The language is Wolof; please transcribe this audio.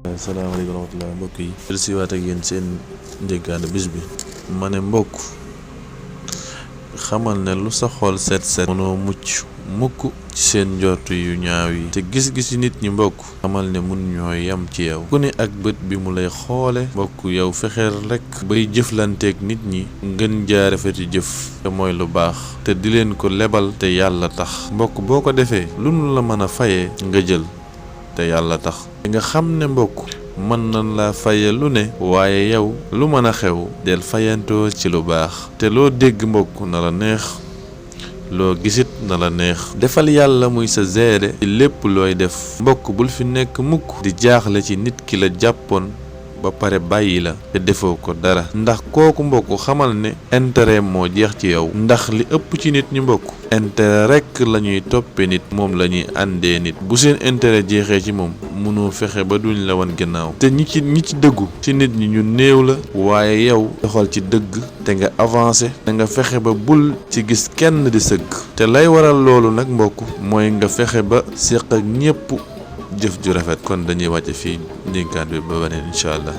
asalaamaaleykum wa rahmatulah mbokk yi. dellusiwaat ak yéen seen njëggaane bis bi. ma ne mbokk xamal ne lu sa xol set mënoo mucc mukk ci seen njortu yu ñaaw yi. te gis-gisi nit ñi mbokk xamal ne mun ñoo yam ci yow. ku ne ak bët bi mu lay xoole mbokk yow fexeel rekk bay jëflanteeg nit ñi ngeen jaare feti jëf te mooy lu baax te di leen ko lebal te yàlla tax. mbokk boo ko defee lu nu la mën a fayee nga jël te yàlla tax. nga xam ne mbokk mën nañ la faye lu ne waaye yow lu mën a xew del fayantoo ci lu baax te loo dégg mbokk na la neex loo gisit na la neex. defal yàlla muy sa seede ci lépp looy def. mbokk bul fi nekk mukk di jaaxle ci nit ki la jàppoon ba pare bàyyi la te defoo ko dara ndax kooku mbokk xamal ne intérêt moo jeex ci yow. ndax li ëpp ci nit ñi mbokk intérêt rekk la ñuy toppe nit moom la ñuy àndee nit. bu seen intérêt jeexee ci moom mënoo fexe ba duñ la wan gannaaw. te ñi ci dëggu ci nit ñi ñu néew la waaye yow doxal ci dëgg te nga avancé te nga fexe ba bul ci gis kenn di sëgg. te lay waral loolu nag mbokk mooy nga fexe ba séq ak ñépp jëf ju rafet. kon dañuy wàcce fii ndénkaan bi ba beneen incha allah.